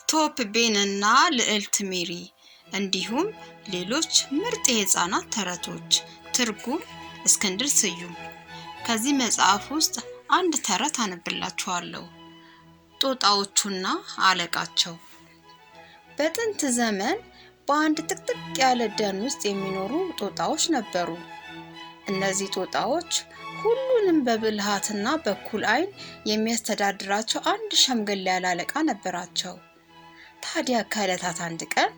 ቶፕ ቤን እና ልዕልት ሜሪ እንዲሁም ሌሎች ምርጥ የህፃናት ተረቶች። ትርጉም እስክንድር ስዩም። ከዚህ መጽሐፍ ውስጥ አንድ ተረት አነብላችኋለሁ። ጦጣዎቹና አለቃቸው። በጥንት ዘመን በአንድ ጥቅጥቅ ያለ ደን ውስጥ የሚኖሩ ጦጣዎች ነበሩ። እነዚህ ጦጣዎች ሁሉንም በብልሃትና በኩል ዓይን የሚያስተዳድራቸው አንድ ሸምገል ያለ አለቃ ነበራቸው። ታዲያ ከዕለታት አንድ ቀን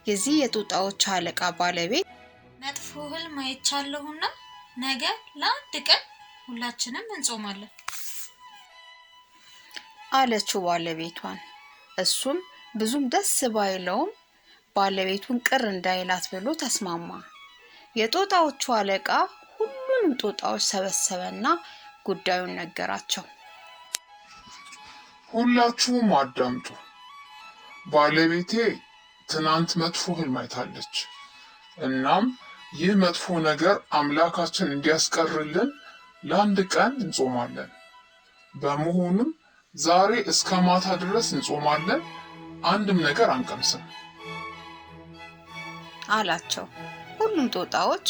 የዚህ የጦጣዎች አለቃ ባለቤት መጥፎ ህልም አይቻለሁና ነገ ለአንድ ቀን ሁላችንም እንጾማለን አለችው ባለቤቷን። እሱም ብዙም ደስ ባይለውም ባለቤቱን ቅር እንዳይላት ብሎ ተስማማ። የጦጣዎቹ አለቃ ሁሉንም ጦጣዎች ሰበሰበና ጉዳዩን ነገራቸው። ሁላችሁም አዳምጡ። ባለቤቴ ትናንት መጥፎ ህልም አይታለች። እናም ይህ መጥፎ ነገር አምላካችን እንዲያስቀርልን ለአንድ ቀን እንጾማለን። በመሆኑም ዛሬ እስከ ማታ ድረስ እንጾማለን፣ አንድም ነገር አንቀምስም አላቸው። ሁሉም ጦጣዎች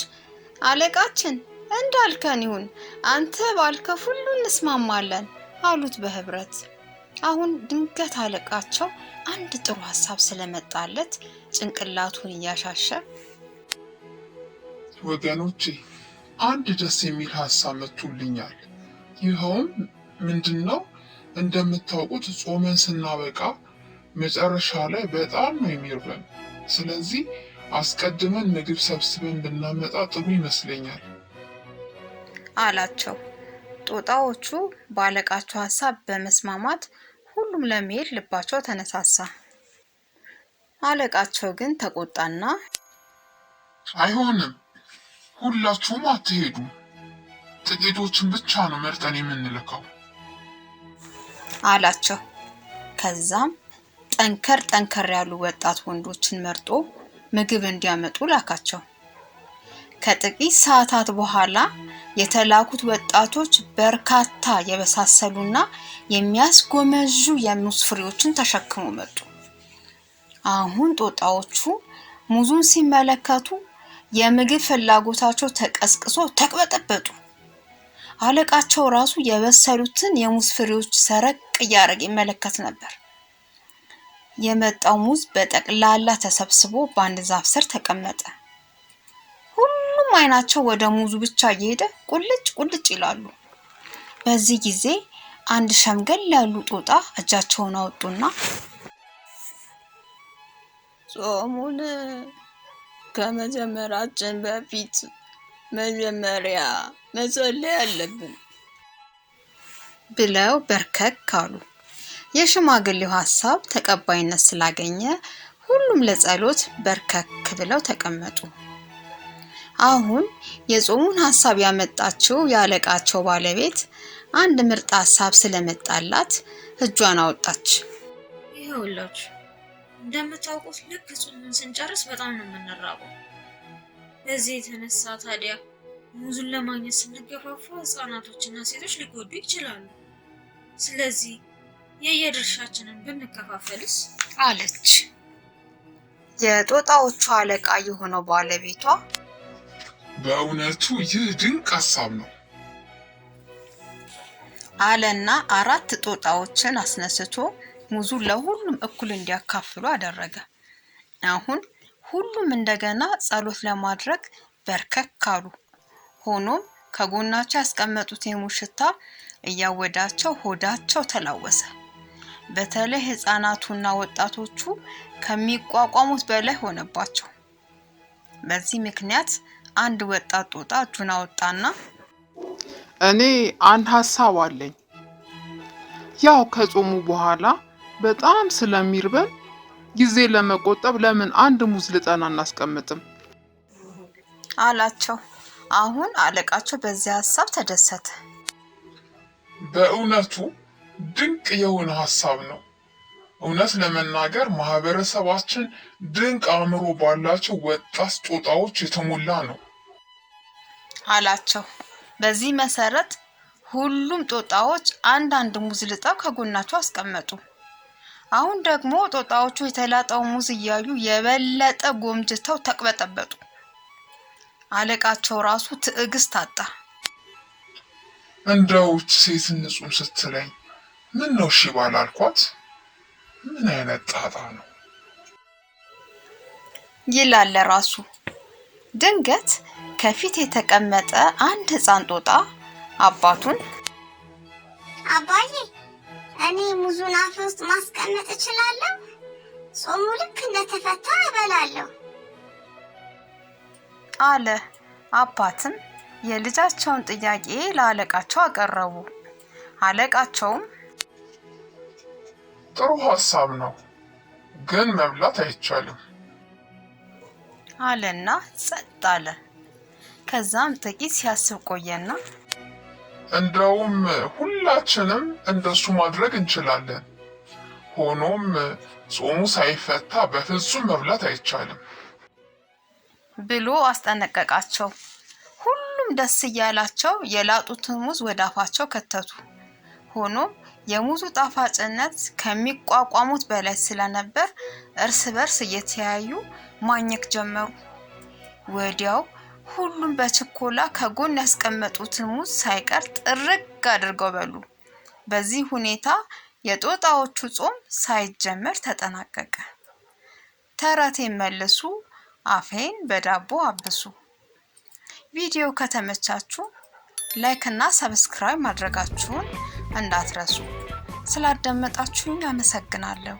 አለቃችን እንዳልከን ይሁን፣ አንተ ባልከው ሁሉ እንስማማለን አሉት በህብረት። አሁን ድንገት አለቃቸው አንድ ጥሩ ሀሳብ ስለመጣለት ጭንቅላቱን እያሻሸ ወገኖቼ፣ አንድ ደስ የሚል ሀሳብ መጥቶልኛል። ይኸውም ምንድን ነው? እንደምታውቁት ጾመን ስናበቃ መጨረሻ ላይ በጣም ነው የሚርበን። ስለዚህ አስቀድመን ምግብ ሰብስበን ብናመጣ ጥሩ ይመስለኛል አላቸው። ጦጣዎቹ በአለቃቸው ሀሳብ በመስማማት ሁሉም ለመሄድ ልባቸው ተነሳሳ። አለቃቸው ግን ተቆጣና አይሆንም፣ ሁላችሁም አትሄዱም። ጥቂቶችን ብቻ ነው መርጠን የምንልከው አላቸው። ከዛም ጠንከር ጠንከር ያሉ ወጣት ወንዶችን መርጦ ምግብ እንዲያመጡ ላካቸው። ከጥቂት ሰዓታት በኋላ የተላኩት ወጣቶች በርካታ የበሳሰሉና የሚያስጎመዡ የሙዝ ፍሬዎችን ተሸክመው መጡ። አሁን ጦጣዎቹ ሙዙን ሲመለከቱ የምግብ ፍላጎታቸው ተቀስቅሶ ተቅበጠበጡ። አለቃቸው ራሱ የበሰሉትን የሙዝ ፍሬዎች ሰረቅ እያደረገ ይመለከት ነበር። የመጣው ሙዝ በጠቅላላ ተሰብስቦ በአንድ ዛፍ ስር ተቀመጠ። ሁሉም አይናቸው ወደ ሙዙ ብቻ እየሄደ ቁልጭ ቁልጭ ይላሉ። በዚህ ጊዜ አንድ ሸምገል ያሉ ጦጣ እጃቸውን አወጡና ጾሙን ከመጀመራችን በፊት መጀመሪያ መጸለይ አለብን ብለው በርከክ አሉ። የሽማግሌው ሀሳብ ተቀባይነት ስላገኘ ሁሉም ለጸሎት በርከክ ብለው ተቀመጡ። አሁን የጾሙን ሀሳብ ያመጣችው የአለቃቸው ባለቤት አንድ ምርጥ ሀሳብ ስለመጣላት እጇን አወጣች። ይኸውላችሁ እንደምታውቁት ልክ ጾሙን ስንጨርስ በጣም ነው የምንራበው። በዚህ የተነሳ ታዲያ ሙዙን ለማግኘት ስንገፋፋ ህጻናቶችና ሴቶች ሊጎዱ ይችላሉ። ስለዚህ የየድርሻችንን ብንከፋፈልስ አለች። የጦጣዎቹ አለቃ የሆነው ባለቤቷ በእውነቱ ይህ ድንቅ ሀሳብ ነው አለና አራት ጦጣዎችን አስነስቶ ሙዙን ለሁሉም እኩል እንዲያካፍሉ አደረገ። አሁን ሁሉም እንደገና ጸሎት ለማድረግ በርከክ አሉ። ሆኖም ከጎናቸው ያስቀመጡት የሙዝ ሽታ እያወዳቸው ሆዳቸው ተላወሰ። በተለይ ህፃናቱና ወጣቶቹ ከሚቋቋሙት በላይ ሆነባቸው። በዚህ ምክንያት አንድ ወጣት ጦጣ እጁን አወጣና እኔ አንድ ሀሳብ አለኝ። ያው ከጾሙ በኋላ በጣም ስለሚርበን ጊዜ ለመቆጠብ ለምን አንድ ሙዝ ልጠን አናስቀምጥም? አላቸው። አሁን አለቃቸው በዚህ ሀሳብ ተደሰተ። በእውነቱ ድንቅ የሆነ ሀሳብ ነው። እውነት ለመናገር ማህበረሰባችን ድንቅ አእምሮ ባላቸው ወጣት ጦጣዎች የተሞላ ነው አላቸው። በዚህ መሰረት ሁሉም ጦጣዎች አንዳንድ ሙዝ ልጠው ከጎናቸው አስቀመጡ። አሁን ደግሞ ጦጣዎቹ የተላጠው ሙዝ እያዩ የበለጠ ጎምጅተው ተቅበጠበጡ። አለቃቸው ራሱ ትዕግስት አጣ። እንደው ይህች ሴት እንጹም ስትለኝ ምን ነው እሺ ባላልኳት? ምን አይነት ጣጣ ነው? ይላል ለራሱ። ድንገት ከፊት የተቀመጠ አንድ ሕፃን ጦጣ አባቱን አባዬ፣ እኔ ሙዙን አፌ ውስጥ ማስቀመጥ እችላለሁ? ጾሙ ልክ እንደተፈታ እበላለሁ። አለ። አባትም የልጃቸውን ጥያቄ ለአለቃቸው አቀረቡ። አለቃቸውም ጥሩ ሀሳብ ነው፣ ግን መብላት አይቻልም። አለና ጸጥ አለ። ከዛም ጥቂት ሲያስብ ቆየና እንደውም ሁላችንም እንደሱ ማድረግ እንችላለን። ሆኖም ጾሙ ሳይፈታ በፍጹም መብላት አይቻልም። ብሎ አስጠነቀቃቸው። ሁሉም ደስ እያላቸው የላጡትን ሙዝ ወደ አፋቸው ከተቱ። ሆኖም የሙዙ ጣፋጭነት ከሚቋቋሙት በላይ ስለነበር እርስ በርስ እየተያዩ ማኘክ ጀመሩ። ወዲያው ሁሉም በችኮላ ከጎን ያስቀመጡትን ሙዝ ሳይቀር ጥርግ አድርገው በሉ። በዚህ ሁኔታ የጦጣዎቹ ጾም ሳይጀመር ተጠናቀቀ። ተረቴን መልሱ፣ አፌን በዳቦ አብሱ። ቪዲዮ ከተመቻችሁ like እና subscribe ማድረጋችሁን እንዳትረሱ። ስላዳመጣችሁኝ አመሰግናለሁ።